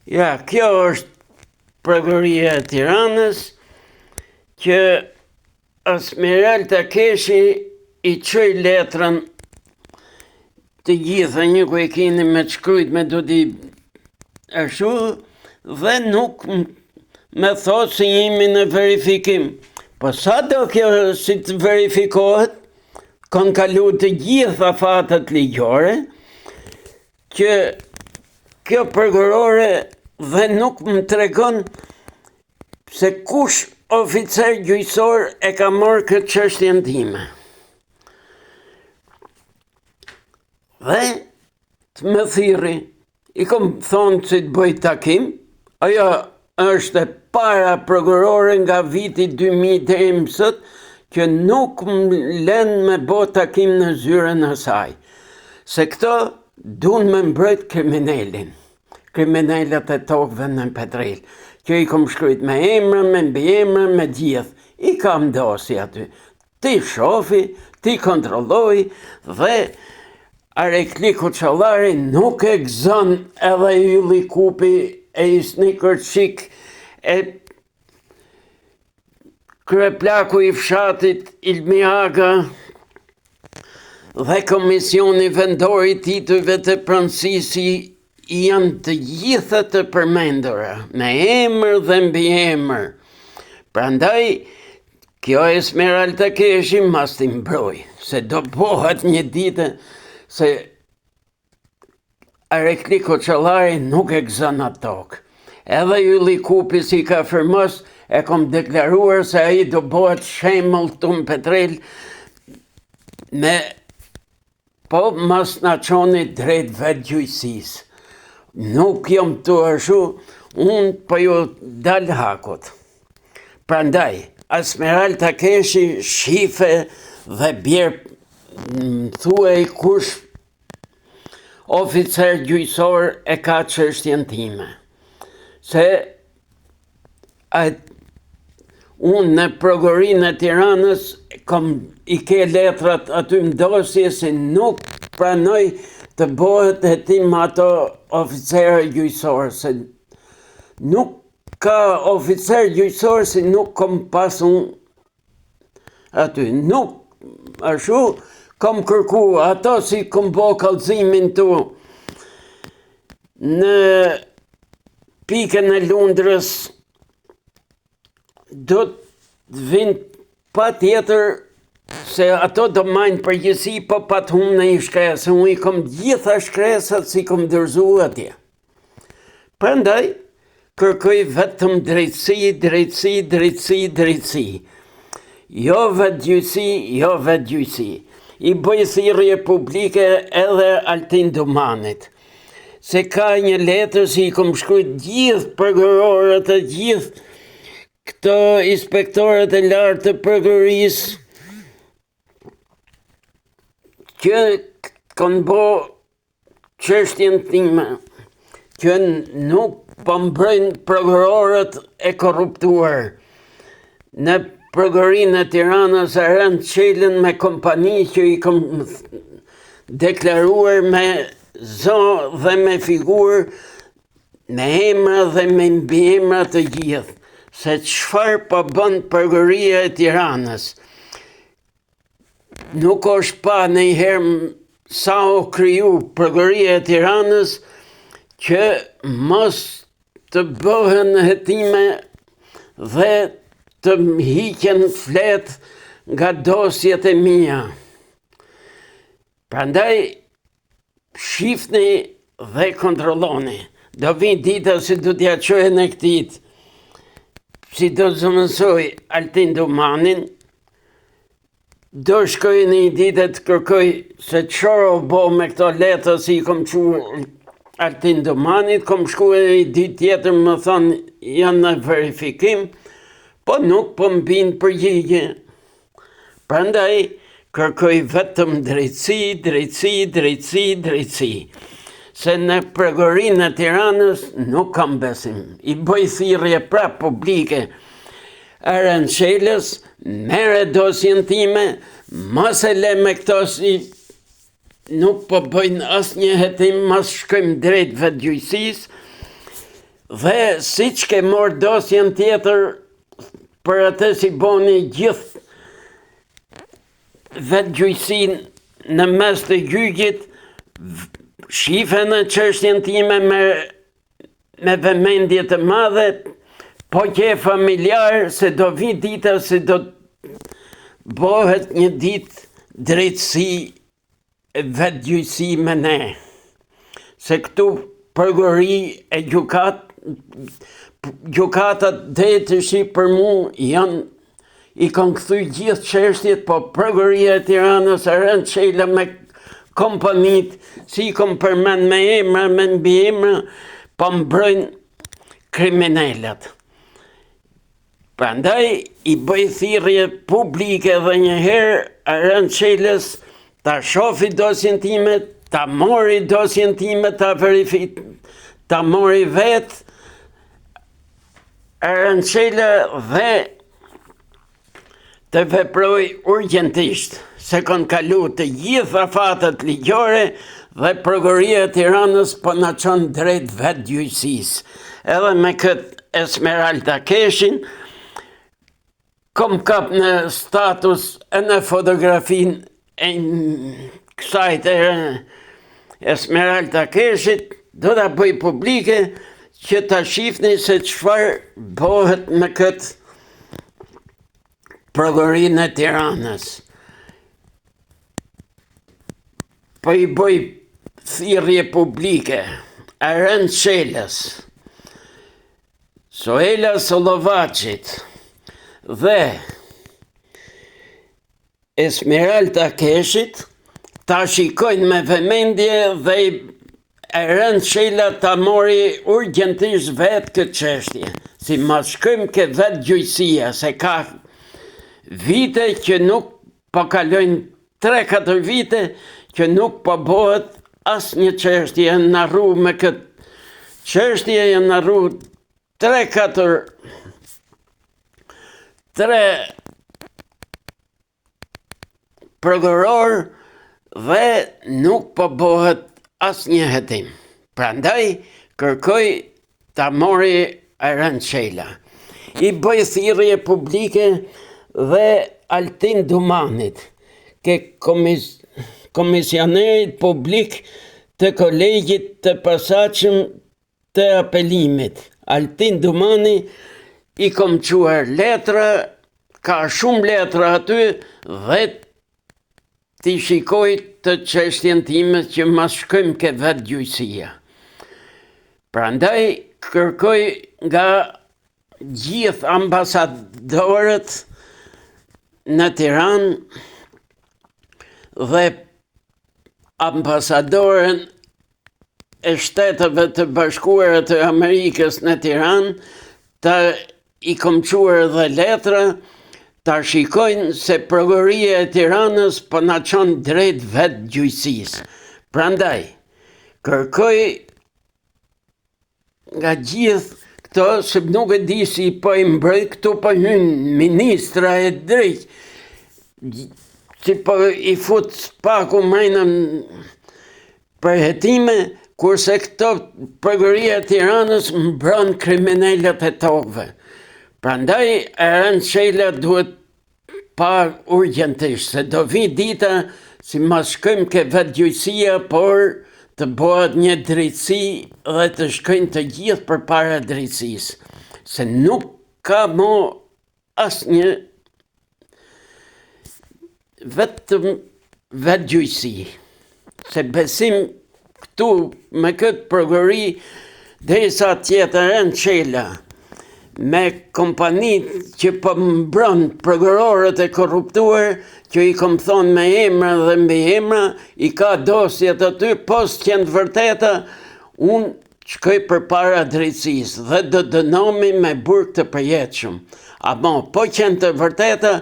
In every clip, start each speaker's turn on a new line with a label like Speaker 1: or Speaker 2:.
Speaker 1: Ja, kjo është prokuroria e Tiranës që Esmeralda Takeshi i çoi letrën të gjitha një ku e kini me të shkrujt me do t'i ashtu dhe nuk me thotë se jemi në verifikim. Po sa do kjo si të verifikohet, kanë kalu të gjitha afatet ligjore, që kjo prokurore dhe nuk më tregon se kush oficer gjyqësor e ka marrë këtë çështjen time. Dhe të më thirri, i kom thonë që të bëj takim, ajo është e para prokurore nga viti 2000 deri më sot, që nuk më len me bo takim në zyrën e saj. Se këto dun me mbrojt kriminelin, kriminelët e tokëve në Petrelë, që i kom shkrujt me emra, me mbiemra, me gjithë, i kam dosje aty. T'i shofi, t'i kontrolloj dhe Arekli Koçallari nuk e gëzon edhe Ylli Kupi e Isni Kërçik e kryeplaku i fshatit Ilmi Aga dhe Komisioni Vendor i Titujve të Pronësisë janë të gjitha të përmendura, me emër dhe mbiemër. Prandaj, kjo Esmeralda Takeshi mas t'i mbroj, se do bohet një ditë se Arekli Koçallari nuk e gëzon atë tokë. Edhe Ylli Kupi si ka firmos, e kom deklaruar se ai do bohet shembull këtu në Petrelë me Po mos na çoni drejt vetëgjyqësisë. Nuk jam tu ashu, unë po ju dal hakut. Prandaj, Esmeralda Takeshi shife dhe bjer më thuaj kush oficer gjyqësor e ka çështjen time. Se A, unë në prokurorinë e Tiranës kom i ke letrat aty në dosje se nuk pranoj të bëhet hetim me ato oficerë gjyqësor se nuk ka oficer gjyqësor si nuk kom pas unë aty nuk ashtu kom kërku ato si kom bo kallëzimin tu në pikën e Lundrës do të vinë patjetër se ato do majnë përgjegjësi po pat humë në një shkresë, unë i kom gjitha shkresat si kom dorëzu atje. Prandaj, kërkoj vetëm drejtësi, drejtësi, drejtësi, drejtësi. Jo vetëgjyqësi, jo vetëgjyqësi. I bëj thirrje publike edhe Altin Dumanit. Se ka një letër si i kom shkrujt gjithë prokurorët e gjithë këto inspektorët e lartë të prokurorisë që kanë bo çështjen time që nuk po mbrojnë prokurorët e korruptuar. Në prokurorinë e Tiranës Arend Çelën me kompani që i kom deklaruar me zë dhe me figurë, me emra dhe me mbiemra të gjithë, se çfarë po bën prokuroria e Tiranës. Nuk është pa ndonjëherë sa u kriju prokuroria e Tiranës që mos të bëhen hetime dhe të hiqen fletë nga dosjet e mia. Prandaj shifni dhe kontrolloni. Do vijë dita si do t'ja çoj në këtit, si do të zëvendësoj Altin Dumanin, do shkoj në një ditë të kërkoj se çfarë u bo me këto letra si i kom çu Altin Dumanit, kom shku edhe një ditë tjetër më thonë janë në verifikim, po nuk po më binë përgjigje. Prandaj, kërkoj vetëm drejtësi, drejtësi, drejtësi, drejtësi. Se në prokurorinë e Tiranës nuk kam besim. I bëj thirrje prapë publike Arend Çelës, merre dosjen time, mos e le me këto si nuk po bëjnë asnjë hetim, mos shkojmë drejt vetëgjyqësisë. Dhe siç ke marrë dosjen tjetër për atë si boni gjithë vetëgjyqësinë në mes të gjyqit, shife në çështjen time me me vëmendje të madhe, po qe familjar se do vi dita se do bëhet një ditë drejtësi vetëgjyqësi me ne. Se këtu prokurori e gjykat, gjykatat deri tashi për mu janë i kanë kthy gjithë çështjet, po prokuroria e Tiranës Arjan Çela me kompanitë, si i kom përmend me emra, me mbiemra, po mbrojnë kriminelët. Prandaj i bëj thirrje publike edhe një herë Arjan Çelës ta shofi dosjen time, ta mori dosjen time, ta verifi, ta mori vetë Arjan Çela dhe të veproj urgjentisht, se kanë kalu të gjithë afatet ligjore dhe prokuroria e Tiranës po na çon drejt vetëgjyqësisë. Edhe me këtë Esmeralda Keshin, kom kap në status e në fotografinë e kësaj të Esmeralda Keshit, do ta bëj publike që ta shifni se çfarë bëhet me këtë prokurorinë e Tiranës. Po i bëj thirrje publike Arjan Çelës, Suela Solovacit dhe Esmeralda Keshit ta shikojnë me vëmendje dhe Arjan Çela ta mori urgjentisht vetë këtë çështje, si mos shkojmë ke vetëgjyqësia, se ka vite që nuk po kalojnë 3-4 vite që nuk po bëhet asnjë çështje, janë harru me këtë çështje, janë harru 3-4 3 prokurorë dhe nuk po bëhet asnjë hetim. Prandaj kërkoj ta mori Arjan Çela. I bëj thirrje publike dhe Altin Dumanit, ke komis, komisionerit publik të kolegjit të posaçëm të apelimit, Altin Dumani i kom çuar letra, ka shumë letra aty dhe t'i shikoj të çështjen time që mos shkojmë ke vetëgjyqësia. Prandaj kërkoj nga gjithë ambasadorët në Tiranë dhe ambasadoren e Shteteve të Bashkuara të Amerikës në Tiranë, të i kom çuar dhe letra, ta shikojnë se prokuroria e Tiranës po na çon drejt vetëgjyqësisë. Prandaj, kërkoj nga gjithë këto, se nuk e di si po i mbroj, këtu po hynë ministra e drejt, si po i fut SPAK-u mrena për hetime, kurse këto prokuroria e Tiranës mbron kriminelët e tokëve. Prandaj, Arjan Çela duhet pa urgjentisht, se do vi dita si mos shkojmë ke vetëgjyqësia, por të bëhet një drejtësi dhe të shkojnë të gjithë përpara drejtësisë, se nuk ka mo asnjë vetëm vetëgjyqësi, se besim këtu me këtë prokurori derisa të jetë Arjan Çela me kompanitë që po mbron prokurorët e korruptuar që i kom thonë me emra dhe mbiemra, i ka dosjet aty, po s'qenë të vërteta, unë shkoj përpara drejtësisë dhe do dënohemi me burg të përjetshëm. Ama, po qenë të vërteta,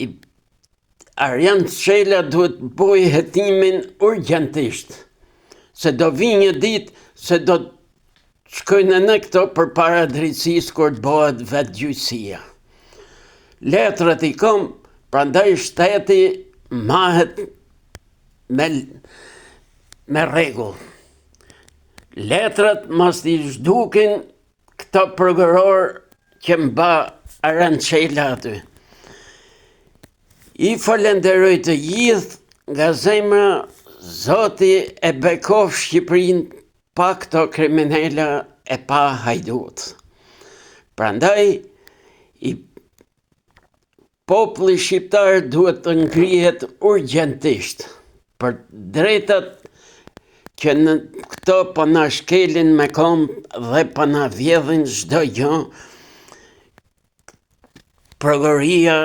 Speaker 1: i Arjan Çela duhet të bëjë hetimin urgjentisht, se do vi një ditë se do të shkojnë në këto përpara drejtësisë kur të bëhet vetëgjyqësia. Letrat i kom, prandaj shteti mahet me, me rregull. Letrat mos t'i zhdukin këto prokurorë që mba Arand Çela aty. I falenderoj të gjithë nga zemra, Zoti e bekoftë Shqipërinë pa këto kriminela e pa hajdutë. Prandaj, i populli shqiptar duhet të ngrihet urgjentisht për drejtat që në këto po na shkelin me kombë dhe po na vjedhin çdo gjë prokuroria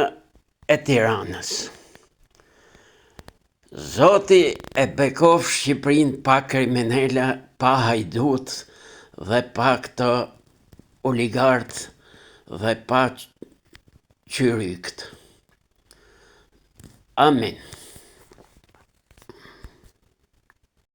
Speaker 1: e Tiranës. Zoti e bekoftë Shqipërinë pa kriminela, pa hajdutë dhe pa këto oligartë dhe pa çyrykët. Amin.